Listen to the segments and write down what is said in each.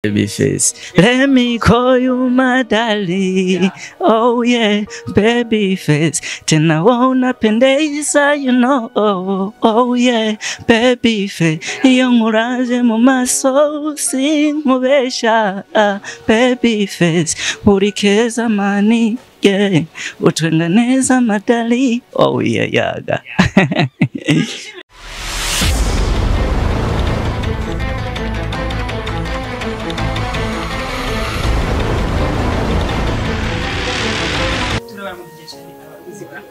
Baby face, let me call you my darling. Oh yeah, baby face, tena unapendeza, you know. Oh, oh yeah, baby face, iyo nkuraje mu maso sinkubesha. Ah, baby face, uri keza mani, yeah, utwenga neza madali. Oh yeah, yaga. Turabaramukije cyane abaguzi ba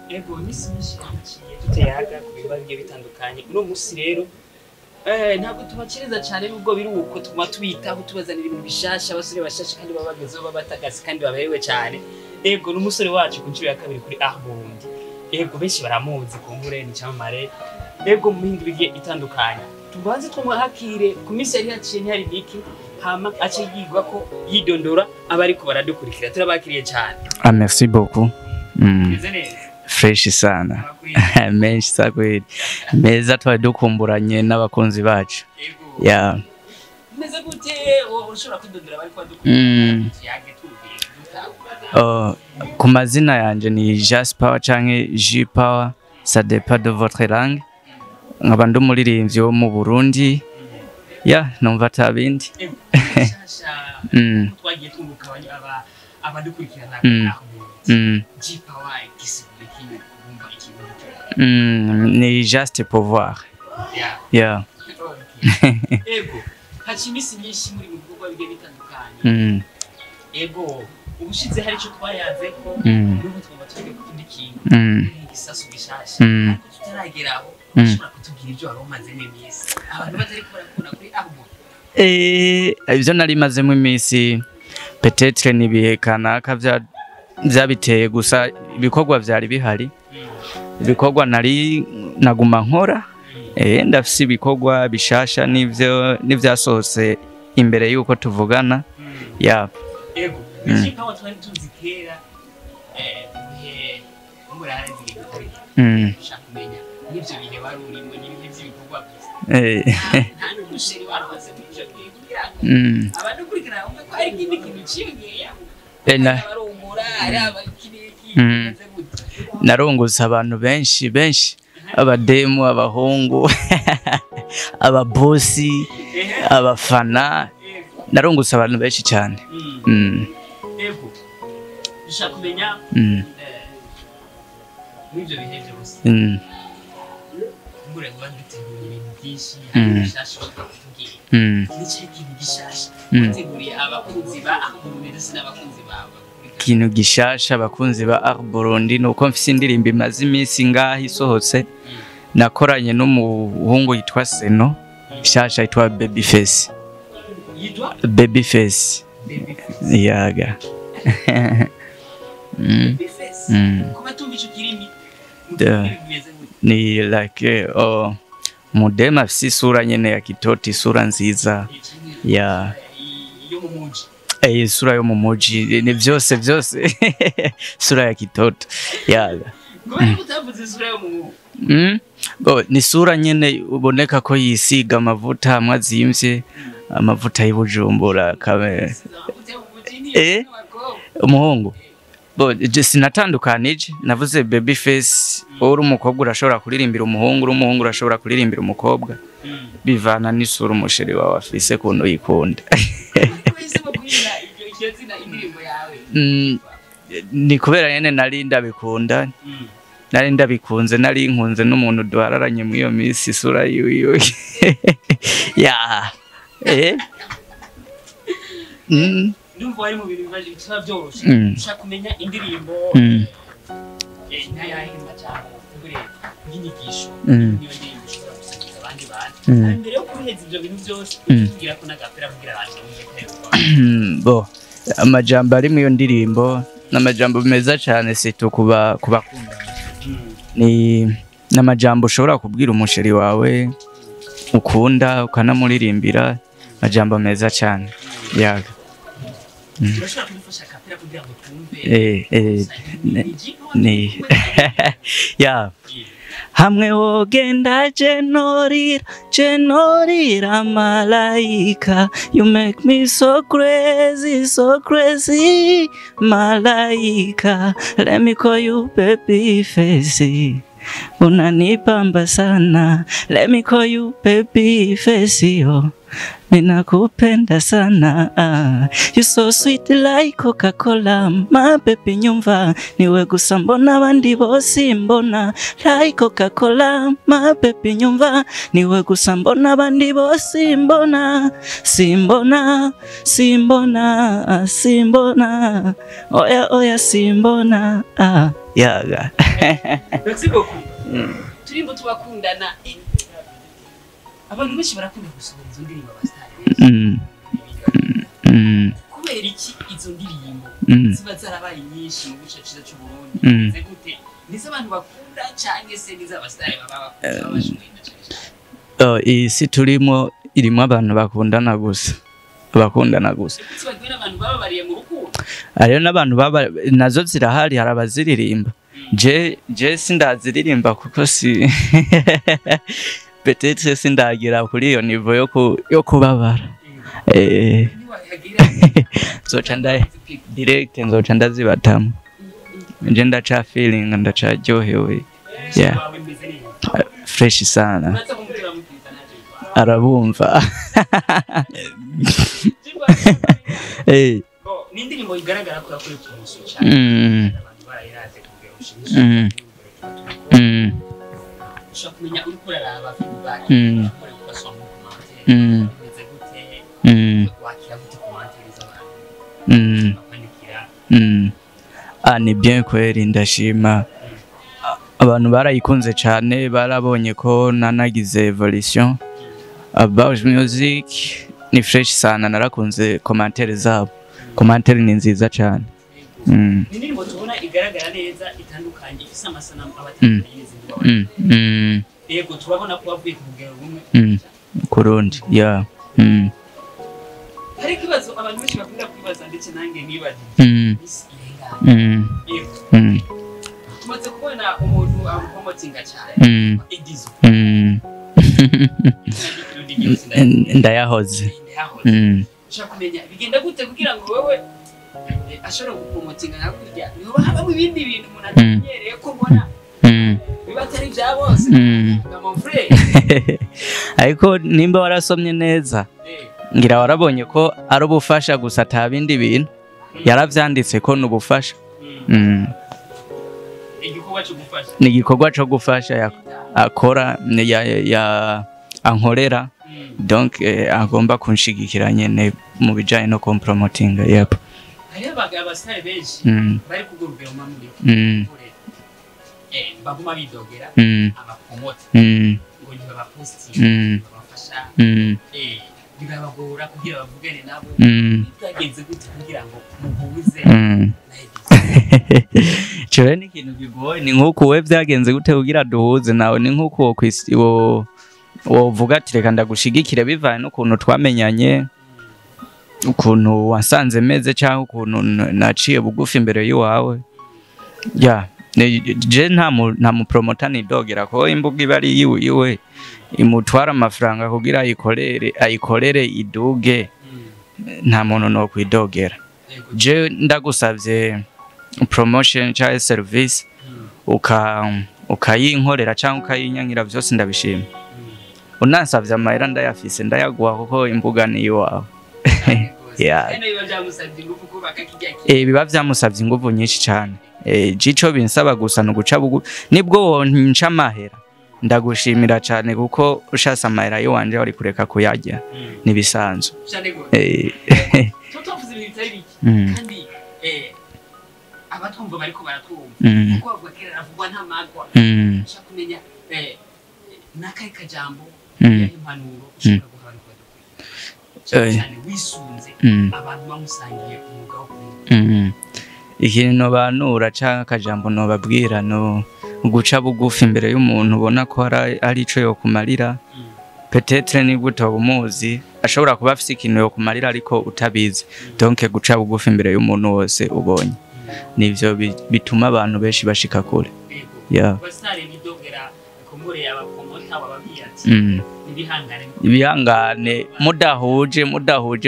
Ego, iminsi myinshi yaciye tutayaga ku bibazo bigiye bitandukanye. Uno munsi rero ntabwo tubakiriza cyane, nubwo biri uko tuguma tubitaho, tubazanira ibintu bishasha, abasore bashasha kandi baba bagezeho, baba batagaze kandi baberewe cyane. Ego, n'umusore wacu ku nshuro ya kabiri kuri Ah Burundi. Ego, benshi baramuzi, kumbure ni icyamamare, ego, mu mihingo igiye itandukanye. Tubanze tumuhakire ku minsi yari yaciye ntihari mike, hama ace yigwa ko yidondora abariko baradukurikira. Turabakiriye cyane. Ah, merci beaucoup. Meze neza? Fresh sana. Abakwiye. Menshi sa kweli. Meza, twari dukumburanye n'abakunzi bacu. Ego. Yeah. Meze gute? Wowe ushobora kwidondora abariko badukurikira, tuyage tubiye dutangura. Oh, ku mazina yanje ni Jas Power canke J Power, ça dépend de votre langue. Nkaba ndi umuririmbyi wo mu Burundi. Yeah, numva atabindi. Ego, bishasha twagiye twunguka abadukurikirana aho G Power gisigura iki kubumva ikintu? Ni just pouvoir. Yeah. Yeah. Okay. Ego, haca iminsi myinshi muri mu bikorwa bigiye bitandukanye. Ego, ubushize hari icyo twayanze ko n'ubu twumva tugiye ku kindi kintu, igisasu gishasha. Ariko tutaragera aho, ushobora kutubwira ibyo wari umazemo iminsi abantu batariko barakubona kuri album? Ivyo nari mazemo iminsi, peut-être ni ibihe kanaka vyabiteye, gusa ibikorwa vyari bihari. Ibikorwa nari naguma nkora. Ndafise ibikorwa bishasha n'ivyo n'ivyasohotse imbere yuko tuvugana. Yeah. Ego, G Power twari tuzi kera, mu bihe murahari igihe kitari, ushaka kumenya n'ivyo bihe wari urimo n'ibihe vy'ibikorwa gusa, nta n'umusheri wari muri ico gihe, kugira ngo abadukurikirana bumve ko hari ikindi kintu ciyongeye, abarongora ari abaki n'iki, bimeze gute? Narungutse abantu benshi benshi, abademu, abahungu, ababosi, abafana. Narungutse abantu benshi cyane. Ego, dushaka kumenya muri ivyo bihe vyose mbure ngo dutegura ibintu byinshi, hari bishasha ushobora kutubwira? Ni ikihe kintu gishasha wateguriye abakunzi ba Burundi ndetse n'abakunzi bawe bakurikirana? Ikintu gishasha abakunzi ba Art Burundi ni uko mfise indirimbo imaze iminsi ngaho isohotse, nakoranye n'umuhungu yitwa Seno, shasha yitwa Baby Face. Yitwa? Baby Face. Baby Face. Yaga. Baby Face. Kuba tumva ico kirimi mu kirimi bimeze gute? Ni like oh, mudema afise isura nyene ya kitoti, isura nziza ya Iyo mu muji? Isura yo mu muji, ni vyose vyose, isura ya kitoto, yaga. Ngo utavuze isura yo mu muji? Bo, ni isura nyene uboneka ko yisiga amavuta amwe azimvye, amavuta y'Ibujumbura kabe. Amavuta yo mu muji ni y'abakobwa. Umuhungu bo je sinatandukanije, navuze baby face. Wowe uri umukobwa urashobora kuririmbira umuhungu, uri umuhungu urashobora kuririmbira umukobwa, bivana n'isura umusheri wawe afise kuntu yikunda. Ariko wahisemo kuririmba iryo zina indirimbo yawe? Ni kubera nyene nari ndabikunda, nari ndabikunze, nari nkunze n'umuntu duhararanye muri iyo minsi, isura yiwe ya. Ndumva wari mu bintu bibaje bitaba byoroshe. Ushaka kumenya indirimbo n'ayahe majambo kumbure y'inyigisho niyo ndirimbo ushobora gusangiza abandi bantu? Mbere yo kuheza ibyo bintu byose, tubwira ko n'agapera kugira abantu bumve ko Bo, amajambo ari mu iyo ndirimbo ni amajambo meza cyane, surtout kuba kubakundana. Ni amajambo ushobora kubwira umusheri wawe ukunda, ukanamuririmbira, amajambo meza cyane, yaga. Urashobora kudufasha a cappella kugira ngo twumve? Ni ya hamwe wogenda jenorira jenorira, malaika, you make me so crazy, so crazy, malaika, let me call you baby face, unanipamba sana, let me call you baby face, oh, ninakupenda sana. You so sweet like Coca-Cola, my baby, nyumva niwe gusa mbona, abandi bose mbona, like Coca-Cola, my baby, nyumva niwe gusa mbona, abandi bose mbona, simbona, simbona, simbona, oya oya, simbona. Ah, yaga. Merci beaucoup. Turimbo tubakundana, abantu benshi barakunda gusohora izo ndirimbo, abasitari benshi. Kubera iki izo ndirimbo ziba zarabaye nyinshi mu gice ciza cy'u Burundi? Ze gute? Nizo abantu bakunda canke se nizo abasitari baba bakunda, baba bashoboye na cane cane? Oh, iyi si turimo irimo abantu bakundana gusa, bakundana gusa. Tutibagiwe n'abantu bababariye mu rukundo. Hariyo n'abantu baba nazo zirahari, hari abaziririmba. Je sindaziririmba kuko si peut-être sindagira kuri iyo niveau yo kubabara. Niwahagera Nzoca nda direct nzoca ndazibatamo. Je ndaca feeling, ndacaryohewe. Yeah. Wawe imeze neza? Fresh sana. Uraza kumubwira mubwiriza ntacyo bitwaye. Arabumva. Ni indirimbo igaragara ko yakorewe promotion cyane, abantu barayiraze ku rugero rushimishije. Ushobora kumenya uriko uraraba feedback, ushobora gufasha mu commentaire, bimeze gute? Wakira gute commentaire z'abantu bakwandikira? Ah, ni bien kweri, ndashima. Abantu barayikunze cyane, barabonye ko nanagize evolution about music, ni fresh sana. Narakunze commentaire zabo, commentaire ni nziza cyane. Ni indirimbo tubona igaragara neza, itandukanye, ifise amasanamu aba atandukanye n'izindi babona. Yego, turabona ko wavuye ku rugero rumwe Kurundi, yeah. Hari ikibazo abantu benshi bakunda kwibaza, ndetse nanjye nibajije iminsi irengana. Yego, tumaze kubona umuntu amupromotinga cyane, Edizo. Ndayahoze. Ndayahoze. Ushaka kumenya bigenda gute kugira ngo wewe ashobore gupromotinga nka kurya? Niho habamo ibindi bintu umuntu atamenyereye ko mbona biba atari bya bose, nga mon frère. Ariko nimba warasomye neza, ngira warabonye ko ari ubufasha gusa, ata bindi bintu yaravyanditse ko ni ubufasha. Igikorwa cyo gufasha. Ni igikorwa co gufasha akora ya ankorera. Donc agomba kunshigikira nyene mu bijanye no kumpromotinga, yep. Hariho abagabo, abasitari benshi bari ku rugero mamuri, baguma bidogera abapromota ngo ntibabapostinga, babafasha, birabagora kugira bavugane nabo. Byagenze gute kugira ngo muhuze na Edizo? Ico rero ni ikintu kigoye. Ni nk'uko we vyagenze gute kugira duhuze nawe, ni nk'uko wovuga ati reka ndagushigikire, bivanye n'ukuntu twamenyanye, ukuntu wasanze meze cyangwa ukuntu naciye bugufi imbere y'iwawe. Ya je nta mupromota nidogera, ko imbuga iba ari iyiwe, iwe imutwara amafaranga kugira ayikorere iduge. Nta muntu no kwidogera. Je ndagusavye promotion cyangwa service, ukayinkorera cyangwa ukayinyangira, byose ndabishima. Unansavye amahera ndayafise, ndayaguha, kuko imbuga ni iwawe. Yeah. Hano biba byamusabye ingufu kubaka kijya. Biba vyamusavye inguvu nyinshi cyane. Jico binsaba gusa ni uguca bugu, nibwo wonca amahera ndagushimira cyane, kuko ushatse amahera y'iwanje wari kureka kuyarya, nibisanzwe. Cyane gose. Tuba tuvuze ibintu bitari bike, kandi abatwumva bariko baratwumva, kuko bavuga kera aravugwa ntamagwa. Ushaka kumenya n'akahe kajambo, impanuro ushobora guha abantu badukurikira, cyane cyane wisunze abantu bamusangiye umwuga wo kuririmba? Ikintu nobanura canke akajambo nobabwira no guca bugufi imbere y'umuntu ubona ko hari ico yokumarira. Peut-être nibwo utoba umuzi, ashobora kuba afise ikintu yo kumarira ariko utabizi. Donc guca bugufi imbere y'umuntu wose ubonye nivyo bituma abantu benshi bashika kure. Yeah. Abasitari bidogera kumbure, abapromota bababwiye ati nibihangane. Ibihangane, mudahuje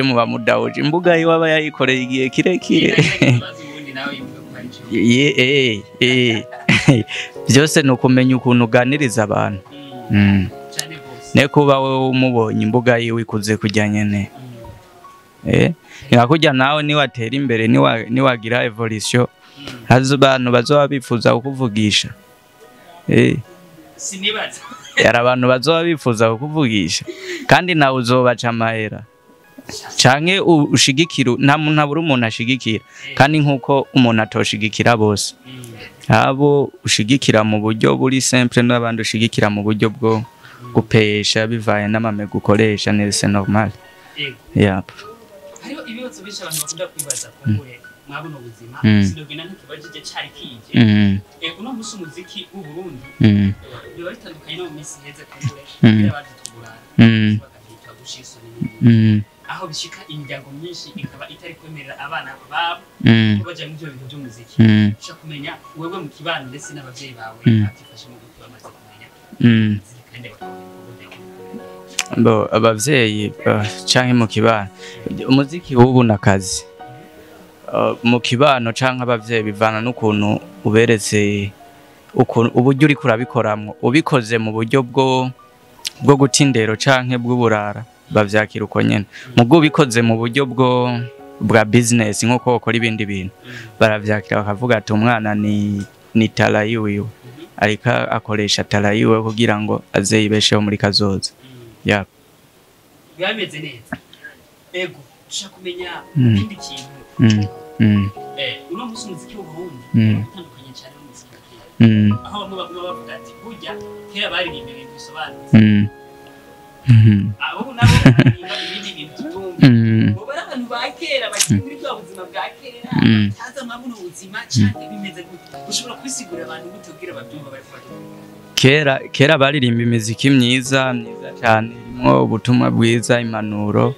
muba mudahuje. Imbuga yiwe aba yayikoreye igihe kirekire. Ikibazo ubundi nawe yumva ko hari ico. Ye, byose ni ukumenya ukuntu uganiriza abantu. Cane gose. Ne kuba wowe umubonye imbuga yiwe ikuze kujya nyene, nka nawe niwatera imbere, niwagira évolution, hazo abantu bazoba bifuza kukuvugisha. Sinibaza. Yari abantu bazoba bifuza kukuvugisha, kandi nawe uzobaca amahera canke ushigikira. Nta muntu abura umuntu ashigikira, kandi nkuko umuntu atoshigikira bose, abo ushigikira mu buryo buri simple n'abandi ushigikira mu buryo bwo gupesha bivaye n'amamega ukoresha, ni c'est normal. Yep. Hariho ibibazo byinshi abantu bakunda kwibaza kumbure mwabona ubuzima. Sinogenda ntikibajije cari kije. Uno musi umuziki w'u Burundi biba bitandukanye no mu minsi iheze, kumbure kugira badutugurana bakavyita gushira isoni n'ibindi, aho bishika imiryango myinshi ikaba itari kwemerera abana babo ko baja mu ivyo bintu vy'umuziki. Ushaka kumenya wewe mu kibano ndetse n'abavyeyi bawe bavyifashe mu gute bamaze kumenya umuziki kandi bakabona ibikorwa byawe? Bo abavyeyi canke mu kibano, umuziki w'ubu nakazi. Mu kibano canke abavyeyi bivana n'ukuntu uberetse, ukuntu uburyo uriko urabikoramwo. Ubikoze mu buryo bwo guta indero canke bw'uburara, bavyakira uko nyene. Mugo ubikoze mu buryo bwa business, nk'uko ukora ibindi bintu, baravyakira bakavuga ati umwana ni talent yiwiwe, ariko akoresha talent yiwe kugira ngo aze yibesheho muri kazoza. Yeah. Biba bimeze neza. Ego, dushaka kumenya ikindi kintu. Uno munsi umuziki w'u Burundi utandukanye cyane n'umuziki wa kera, aho bamwe baguma bavuga ati burya kera baririmba ibintu bisobanutse, abo nabo baririmba ibindi bintu tutumva. Bo bari abantu ba kera bakiri muri bwa buzima bwa kera, batazi amabuno ubuzima, canke bimeze gute? Ushobora kubisigurira abantu gute kugira babyumva bari kubadukurikirana? Kera baririmba imiziki myiza myiza cyane, irimo ubutumwa bwiza, impanuro.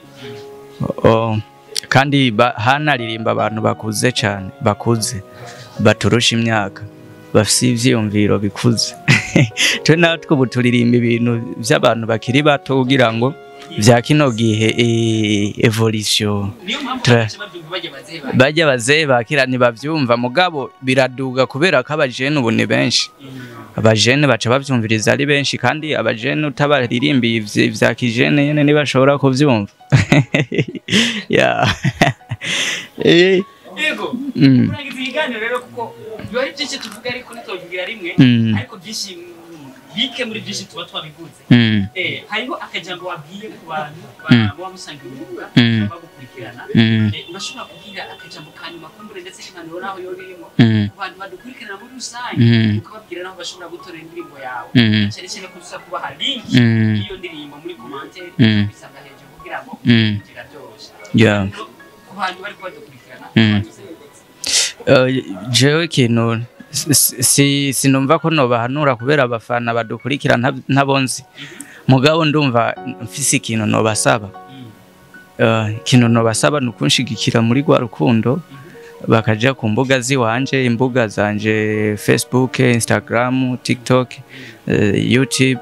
Oh, kandi hanaririmba abantu bakuze cyane, bakuze baturusha imyaka, bafise ivyiyumviro bikuze. Twe natwe ubu turirimba ibintu vy'abantu bakiri bato kugira ngo vya kino gihe, évolution. Niyo mpamvu baca babyumva bajya bazehe ba Bajya bazehe bakira ntibavyumva, mugabo biraduga kubera ko abajene ubu ni benshi. Abajene baca bavyumviriza ari benshi, kandi abajene utabaririmbiye vya kijene nyene ntibashobora kuvyumva. Yeah. Yego. Kurangiza ikiganiro rero, kuko biba ari byinshi tuvuga ariko ntitwobivugira rimwe, ariko byinshi, bike muri byinshi tuba twabivuze. Hariho akajambo wabwiye ku bantu muba musangiye umwuga, bagukurikirana. Urashobora kubwira akajambo ka nyuma kumbure ndetse n'impanuro naho yoba irimo ku bantu badukurikirana muri rusange, ukababwira naho bashobora gutorera indirimbo yawe, cyane cyane ko tuza kubaha link y'iyo ndirimbo muri commentaire, bisanga hejuru kugira ngo kugira byoroshye. Rero, ku bantu bari badukurikirana baduze. Jewe ikintu sinumva ko nobahanura kubera abafana badukurikira ntabonzi, mugabo ndumva mfise ikintu nobasaba. Ikintu nobasaba ni ukunshigikira muri rwa rukundo, bakaja ku mbuga ziwanje, imbuga zanje: Facebook, Instagram, TikTok, YouTube.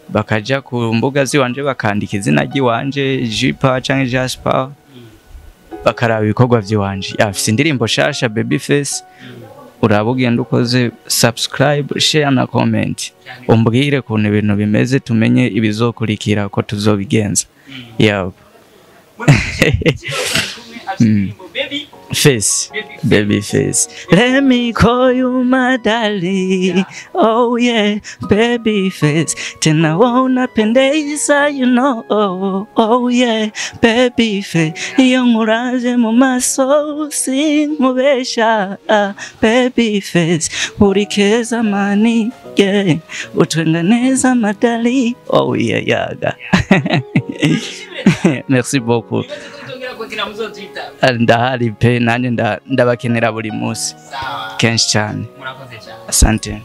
Bakaja ku mbuga ziwanje bakandika izina ry'iwanje, Jipa canke Jasper, bakaraba ibikorwa vy'iwanje. Afise indirimbo shasha, Baby Face. Uraba ugenda ukoze subscribe, share na comment, umbwire ukuntu ibintu bimeze, tumenye ibizokurikira ko tuzobigenza. Yeah. Baby Face. Baby Face. Let me call you my darling. Oh yeah, baby face. Tena unapendeza, you know. Oh yeah, baby face. Iyo nkuraje mu maso sinkubesha. Ah, baby face. Uri keza mani, yeah. Utwenga neza madali. Oh yeah, yaga. Merci beaucoup. Kugira muzotwita. Ndahari pe, nanjye ndabakenera buri munsi. Sawa. Kenshi cyane. Murakoze cyane. Asante.